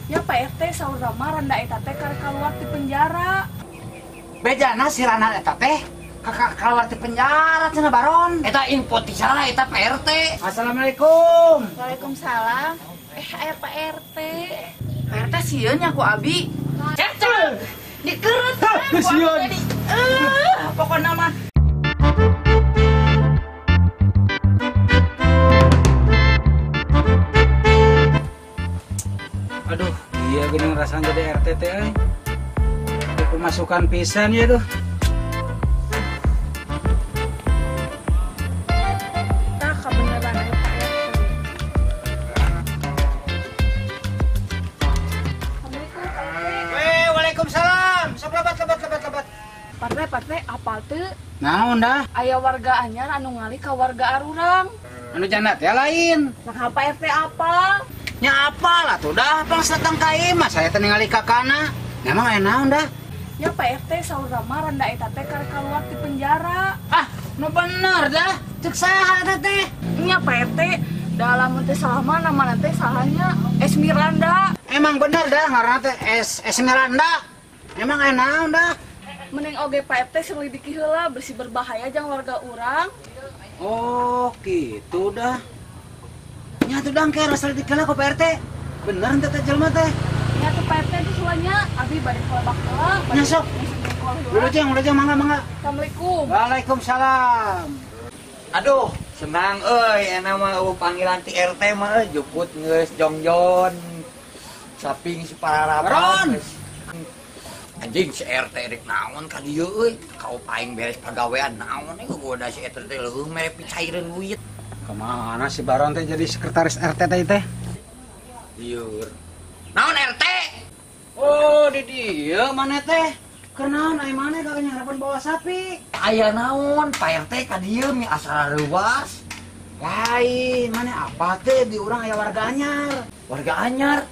Ya Pak RT saur Rama randa eta teh karek kaluar ti penjara. Bejana si randa eta teh kakak keluar ti penjara cenah Baron. Eta info ti saha eta Pak RT? Assalamualaikum. Waalaikumsalam. Aya Pak RT. Pak RT sieun nya ku abi. Cecel. Dikeureut ku abi. Pokona mah. Aduh, iya gini ngerasain jadi RT teh euy. Pemasukan pisan ya tuh. Tah kabeneran aya Pak RT. Assalamualaikum Pak RT. Weh, waalaikumsalam. Sok lebat lebat lebat lebat. Pak RT apal teu? Naon dah? Aya warga anyar anu ngali ka warga arurang. Anu janda teh lain. Nah, Pak RT apal? Nya apal atuh dah pang datang ka imah saya teh ningali kakana. Emang aya naon dah? Ya Pak RT saur Rama randa eta teh karek kaluar ti penjara. Ah, nu bener dah. Cek saha eta teh? Nya Pak RT, da lamun teh salah mah namana teh salahnya Esmiranda. Emang bener dah ngaranna teh Esmiranda. Emang aya naon dah? Mending oge Pak RT selidiki heula bisi berbahaya jang warga urang. Oh, gitu dah. Nya tuh dang ke rasa dikala ku Pak RT. Bener henteu teh jelema teh? Nya tuh Pak RT tuh sulanya abi bade kolebak heula. Nya sok. Udah jeng mangga mangga. Assalamualaikum. Waalaikumsalam. Aduh, senang euy enak mah eueuh panggilan ti RT mah euy juput geus jongjon. Saping si pararapan. Anjing si RT rek naon ka dieu euy. Kau paing beres pagawean naon euy goda si RT teh leuweuh mere picaireun duit. Kemana si Baron teh jadi sekretaris RT teh teh? Liur. Naon RT? Oh, di dieu mana teh? Keur naon aya maneh ka nyarapan bawa sapi? Aya naon Pak RT ka dieu mi asal reuwas. Lain, mana apa teh di urang aya warga anyar. Warga anyar?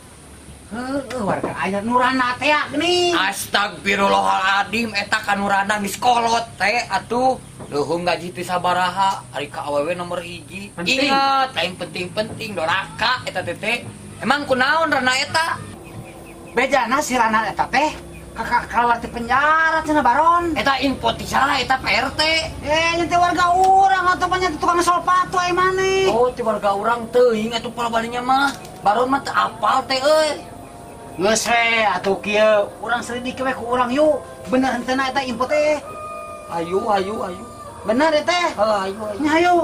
Heuh, warga anyar Nurana teh geuning. Astagfirullahaladzim eta ka Nurana geus kolot teh atuh. Leuheung gaji teh sabaraha ari ka awewe nomor 1. Ingat, lain penting-penting doraka eta teh teh. Emang kunaon rana eta? Bejana si rana eta teh kakak keluar ti penjara cenah Baron. Eta info ti saha eta Pak RT? Nya teh warga urang atuh nya tukang solpatu ai maneh. Oh, ti warga urang teuing atuh palabaninya mah. Baron mah teu apal teh euy. Geus we atuh kieu, urang selidiki we ku urang yuk. Bener henteu eta info teh? Ayo ayo ayo. Bener ya teh? Ayo ayo. Nya ayo.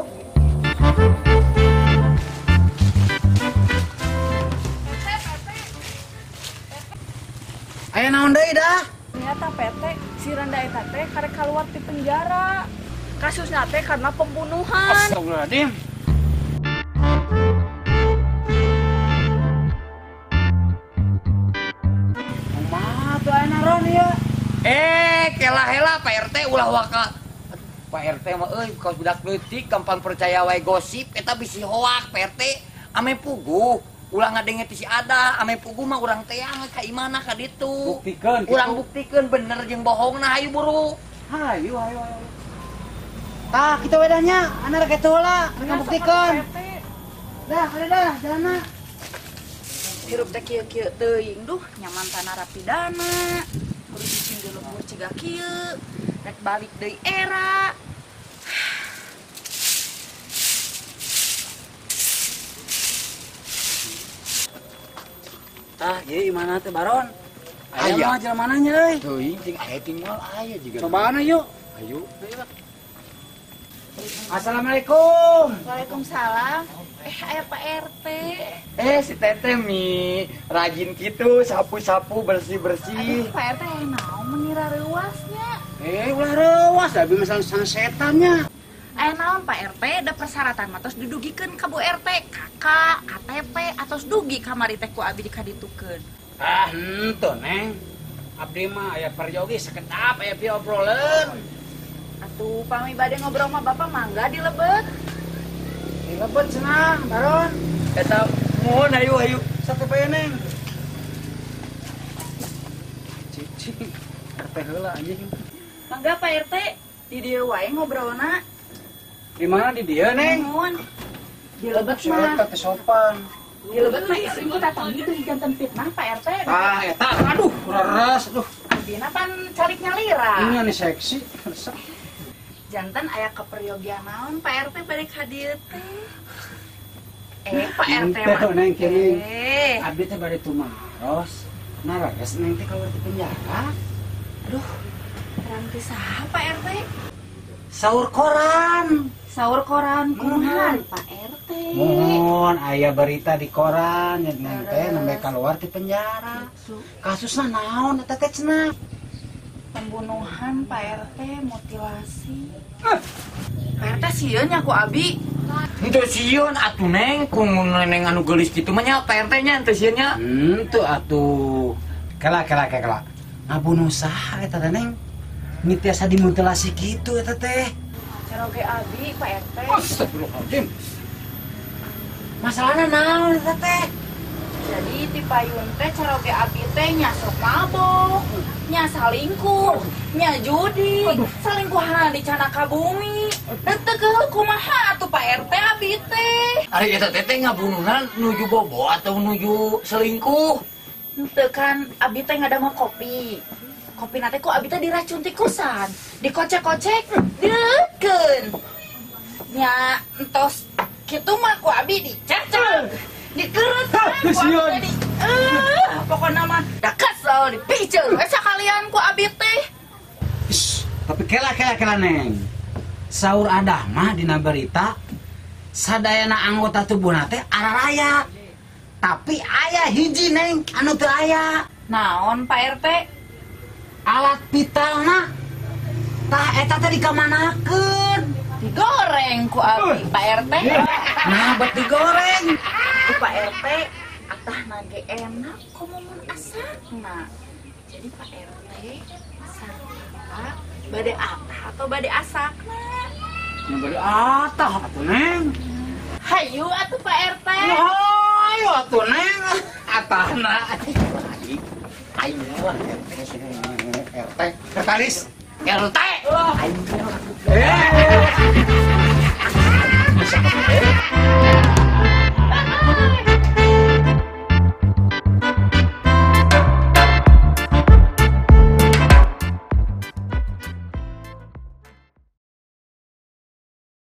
Aya naon deui dah? Ternyata PT si randa eta teh karek kaluar ti penjara. Kasusna teh karena pembunuhan. Astagfirullahaladzim. Kumaha tuh aya naron ieu? Kela-hela Pak RT ulah waka. Pak RT mah euy kaos budak leutik gampang percaya wae gosip eta bisi hoak Pak RT ame puguh. Ulah ngadenge ti si Ada, ame puguh mah urang teang ka imana ka ditu. Buktikeun. Urang buktikeun bener jeung bohongna hayu buru. Hayu hayu hayu. Tah kitu we dah nya, ana rek kitu heula, rek ngabuktikeun. Dah, ada dah, jalanna. Hirup teh kieu-kieu teuing duh, nyaman tanah rapidana. Kudu cicing di luhur ciga kieu. Rek balik deui era. Tah, ieu imana teh Baron? Aya mah jelema nya euy. Teuing ting aya tinggal aya jiga. Cobaan yuk. Ayo. Assalamualaikum. Waalaikumsalam. Aya Pak RT. Si Teteh mi rajin gitu sapu-sapu bersih-bersih. Aduh, Pak RT aya naon meuni rareuwasnya? Ulah reuwas da abi mah sang setannya. Aya naon Pak RT da persyaratan mah tos didugikeun ka Bu RT, KK, KTP atos dugi kamari teh ku abi dikaditukeun. Ah, henteu Neng. Abdi mah aya peryogi sakedap aya pi obroleun. Atuh pami bade ngobrol mah Bapak mangga dilebet. Dilebet cenah, Baron. Eta mohon ayo ayo. Satu bae Neng. Cicing RT heula anjing. Mangga Pak RT, di dieu wae ngobrolna. Di mana di dieu, Neng? Mohon. Dilebet mah. Eta teh sopan. Dilebet mah istri ku tatanggi teu janten fitnah Pak RT. Ah eta aduh reres aduh. Abina pan calik nyalira. Ini nih seksi. Janten aya kaperyogian naon Pak RT bade ka dieu teh. Pak RT mah. Neng kieu. Abdi teh bade tumaros. Narages neng teh keluar ti penjara. Aduh. Terang teh saha Pak RT? Saur koran. Saur koran kumaha Pak RT? Mohon aya berita di koran nya neng teh nembe keluar ti penjara. Kasusna naon eta teh cenah? Pembunuhan Pak RT, mutilasi. Pak RT sieun nya ku abi. Henteu sieun atuh neng, ku neng anu geulis kitu mah nya Pak RT nya henteu sieun nya. Henteu atuh. Kela kela kela. Ngabunuh saha eta teh neng? Ini tiasa dimutilasi kitu eta teh. Caroge abi Pak RT. Astagfirullahaladzim. Masalahna naon eta teh? Jadi ti payun teh caroge abi teh nya sok mabok, nya salingkuh, nya judi, salingkuhana di canaka bumi. Teu keul kumaha atuh Pak RT abi teh. Ari eta teh ngabunuhna nuju bobo atau nuju selingkuh? Henteu kan abi teh ngadamel kopi. Kopi nate ku abi teh diracun tikusan, dikocek-kocek, dileutkeun. Nya entos kitu mah ku abi dicacak, dikeureut ku abi teh di pokona mah da kesel dipiceul we sakalian ku abi teh. Tapi kela kela kela neng. Saur adah mah dina berita sadayana anggota tubuhna teh araraya. Tapi aya hiji neng anu teu aya. Naon Pak RT? Alat vitalna tah eta teh dikamanakeun? Digoreng ku abi Pak RT. Nah, bet digoreng. Ku Pak RT atahna ge enak komo mun asakna. Jadi Pak RT sarua bade atah atau bade asakna? Nya bade atah atuh neng. Hayu atuh Pak RT. Hayu atuh neng atahna. Aing lah RT kertalis RT. Aing.